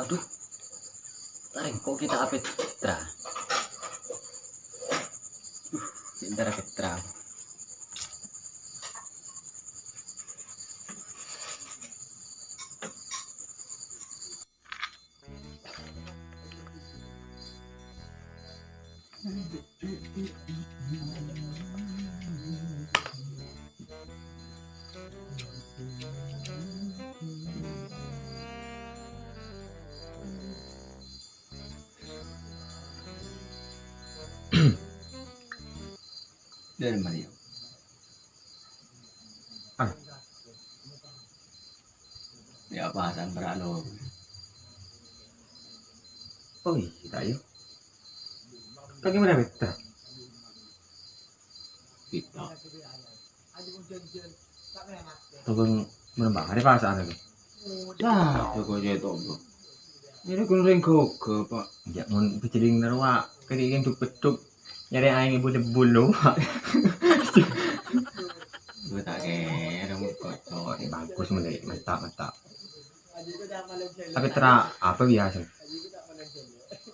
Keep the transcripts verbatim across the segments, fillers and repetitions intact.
Duh, tarèng kok kita Apetra. Duh, pinter Apetra. Dari Mario. Ah. Ya, pasan beralo. Oh, iya, tayo. Bagaimana, Petra? Kita. Tokang merembah, ada perasaan itu. Dah, pokoknya itu, Bro. Ini kun rengko ke, Pak. Ya, mun pikirin narwa, kali ini tuh petuk. Nyari aing ibu debul lo, Pak. Gue tak kira, mau kocok. Eh, bagus, mulai. Mantap, mantap. Tapi tera-, apa biasa?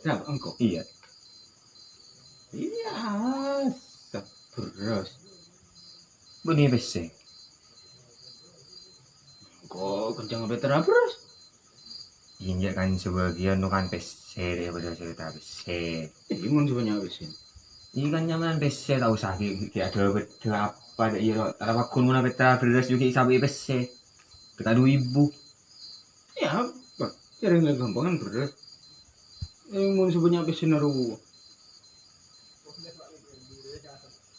Kenapa engkau? Iya. Iya, beras. Bunyi besi. Kok kenceng apa tera beras? Iya kan sebagian tuh kan pese daripada cerita pese. Iya, mun sebanyak pese. Iya kan nyaman pese, tak usah di, di ada beda apa, ada iya, lo, tak apa kun, mun apa tera beras juga sapi pese. Kita dua ribu. Ya, apa? Cari nggak gampangan beras. Eh, mun sebanyak pese naru.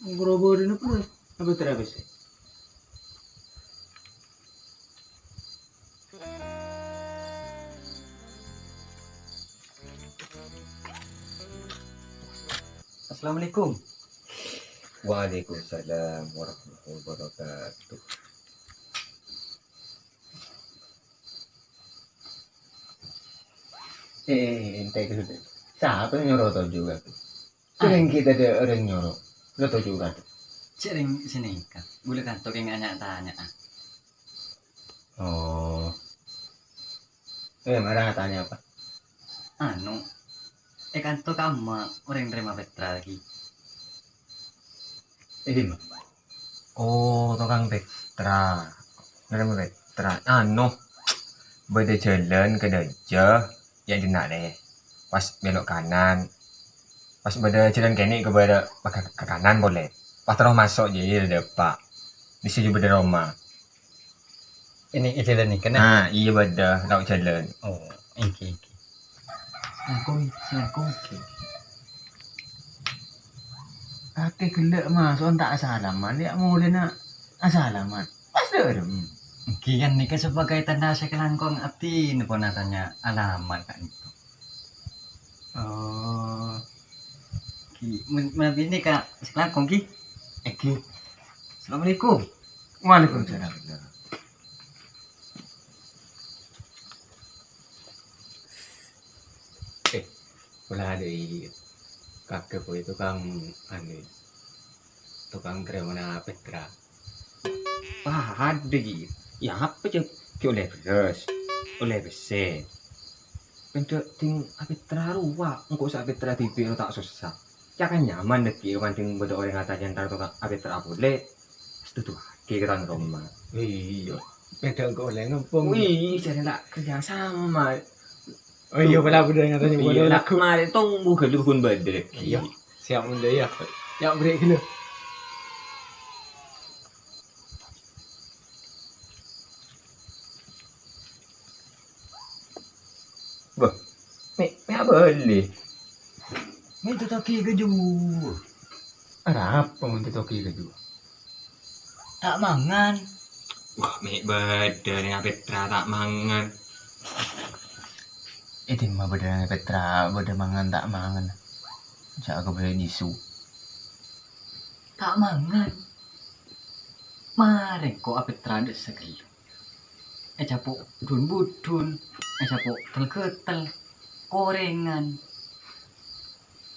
Ngrobo dina beras. Apa tera pese? Assalamualaikum. Waalaikumsalam warahmatullahi wabarakatuh. Eh, ente itu. Siapa yang nyuruh toju aku? Sering kita ada orang nyuruh. Lo toju kan? Sering sini kan. Boleh kan toking tanya-tanya. Oh. Eh, marah tanya apa? Anu, eh, kan to kamu orang terima Petra lagi. Ini mah. Oh, tukang Petra. Nerima Petra. Anu, bâdâ jhâlân ka dâjâ, ya, dhinna' rè. Pas belok kanan. Pas bâdâ jhâlân kènè' ka bârâ-, ka, ka kanan polè. Pas terros maso' jârèya dâpa'. Di situ bâdâ roma. Ini, ini jhâlân ini, kan? Ah, iyâ, bâdâ, tao jhâlân. Oh, èngghi, èngghi. Assalamualaikum, assalamualaikum. Kakè ghellâ' maso' ta' asalaman, ya, molèna asalaman. Pas dârem. Èngghi, kan nèka sebagai tanda sakalangkong abdhina pon atanya alamat ka'dinto. Oh. Èngghi, men-, manabi nèka sakalangkong, èngghi. Èngghi. Assalamualaikum. Waalaikumsalam. Eh, polana dâri kakè poi tukang, anu, tukang terima Petra. Wah, adâ, Ki. Ya, apa, Cèk? Ki ollè bherrâs, ollè pèssè. Bhendhâ' ding Apetra rowa, engko' sè Apetra dhibi' ta' sossa. Ca'na nyaman, Ki, mending bâdâ orèng atanya entar to ka Apetra polè. Setuju, Ki, ka tang roma. Iyâ. Bhendhâ' engko' ollè ngempong. Wih, jârèya ta' kerja sama. Oh, iyâ, pola bhendhâ' ngatanya. Iyâ, polè la-, lagu. Marè tunggu ghâllu pon bâdâ. Iyâ, siap, Bunda, ya. Ya, beri ghâllu. Bâh, mè', mè' abâli. Mè' tatogi ka jhuwâ. Arapa mon tatogi ka jhuwâ? Ta' mangan. Wah, mè' bâdâ rèng Apetra ta' mangan. È dimma bâdâ rèng Apetra bâdâ mangan ta' mangan? Jhâ' kabâjâ jisu. Ta' mangan. Marè ko' Apetra dâ' saghellâ'. Ècapo' dhun-budhun, ècapo' tel-ghâtel, korèngan.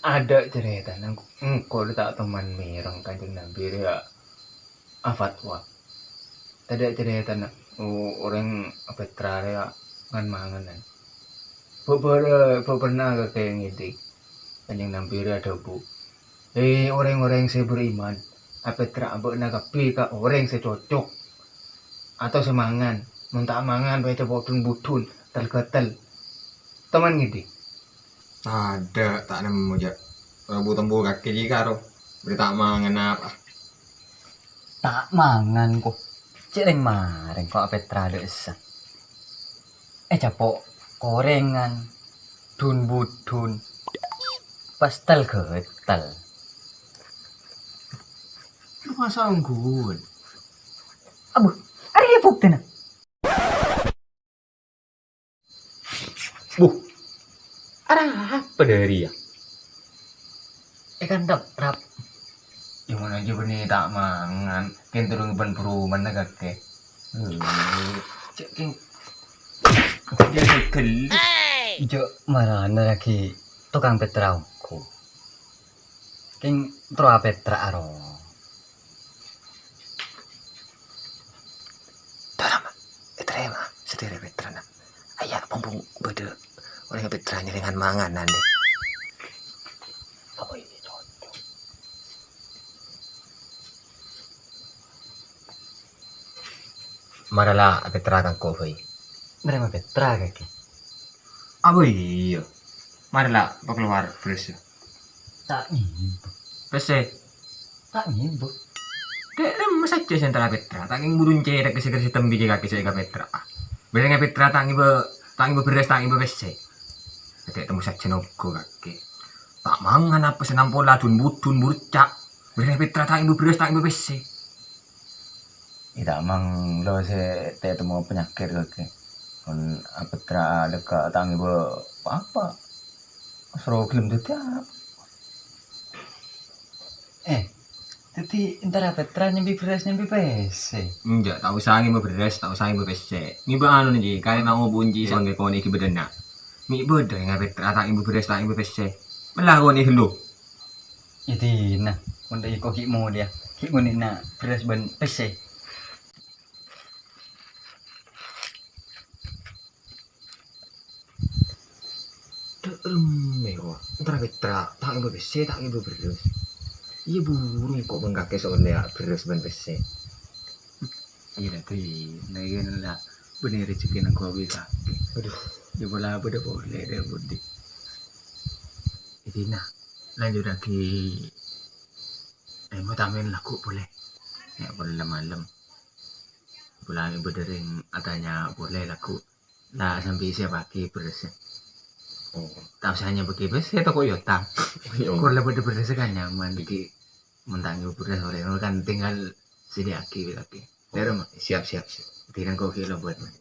Adâ' carètana, engko' ta' toman mèreng Kanjeng Nabi rèya afatwa. Tadâ' carètana, o-, orèng Apetra rèya ngan-manganan. Bâ-, bâ-, bâ-, pernah kakè ngèdhing Kanjeng Nabi rè adhâbu, "Hè, orèng-orèng sè beriman, apètra abâ'na kabbhi ka orèng sè cocok, atau sè mangan. Mon ta' mangan, bhâi ècapo' dhun-budhun, tel-ghâtel." Toman ngèdhing? Tadâ', ta' nemmo, jâ'. Rabu tembu kakè jiyâ karo. Bâri' ta' mangan apa? Ta' mangan, ko. Cè' rèng-marèng, ko, apètra dâ' essa. Ècapo' korèngan, dhun-budhun, pas tel-ghâtel. Lu masa ongghuwân? Abbhu, arèya buktèna. Buh, arapa dhâri, yâ? È, kantep, Rap. Yâ, mon jâ' bânnè ta' mangan, kèng terro ngèbân perumahanna kakè. Eh, cè' kèng. Jâ' ghellu. Jâ' marana lagi tokang pètra ongghu. Kèng terro apètra aro. Tarèma, ètarèma, sadhâjâ pètrana. Aya', pong-pong bâdâ orèng pètra nyarèngan manganan, dhi. Apa ini cocok? Mara la pètra ka engko', bhâi. Narèma pètra kakè. Apa iyâ? Mara la pakalowar bherrâssa. Ta' ngèbâ. Pèssè. Ta' ngèbâ. Dâ' remma sajjhâ sè entara pètra, ta' kèng buru ncèrèk sè kèra-sèra tembhi kakè sè èkapètra. Bherrâssa pètra ta' ngèbâ, ta' ngèbâ bherrâs, ta' ngèbâ pèssè. Dâ' temmo sajjhâ noggu kakè. Ta' mangan apa sè nampola dhun-budhun burca'. Bherrâssa pètra ta' ngèbâ bherrâs, ta' ngèbâ pèssè. Ita' mang lo sè tètemmo panyakèt kakè. Mon apètra alèka ta' ngèbâ apa-apa. Soro ghellem dhâddhi apa? Eh, dhâddhi entara pètra nyambi bherrâs nyambi pèssè? Enjâ', ta' osa ngèbâ bherrâs, ta' osa ngèbâ pèssè. Ngèbâ anu nènjhi, kalè mau bunci sè ngonè' ghibâdânna. Mè' bâdâ nga' pètra ta' ngèbâ bherrâs, ta' ngèbâ pèssè. Mella konè' ghâllu. Yâ dinah, mon dâ' iko ghi' molèya, ghi' ngonè'na bherrâs bân pèssè. Dâ' remmè, wa. Entara pètra, ta' ngèbâ pèssè, ta' ngèbâ bherrâs. Iyâ, buru engko' bân kakè sè ollèya bherrâs bân pèssè. Iyâ, la, dhi. Nah, iyâ, la. Bânnè rejhekkèna engko' bi' kakè. Adhu. Iyâ, pola bâdâ polè, dâ' budi. Iyâ, dinah. Lanjhuttaghi. Ayo, mau tambahin lagu polè. Ya, polè malem. Polana bâdâ rèng atanya polè lagu. Nah, sambi siapaghi bherrâssa. Oh. Ta' osa nyabâghi bherrâssa, toko Yota. Yo. Kor la bâdâ bherrâssa kan nyaman. Iki. Mon ta' ngèbâ bherrâs orèng kan tinggal sediaaghi bi' kakè. Dârâ, Mak. Siap, siap, siap. Dinah engko' ghi' lo buat, Mak.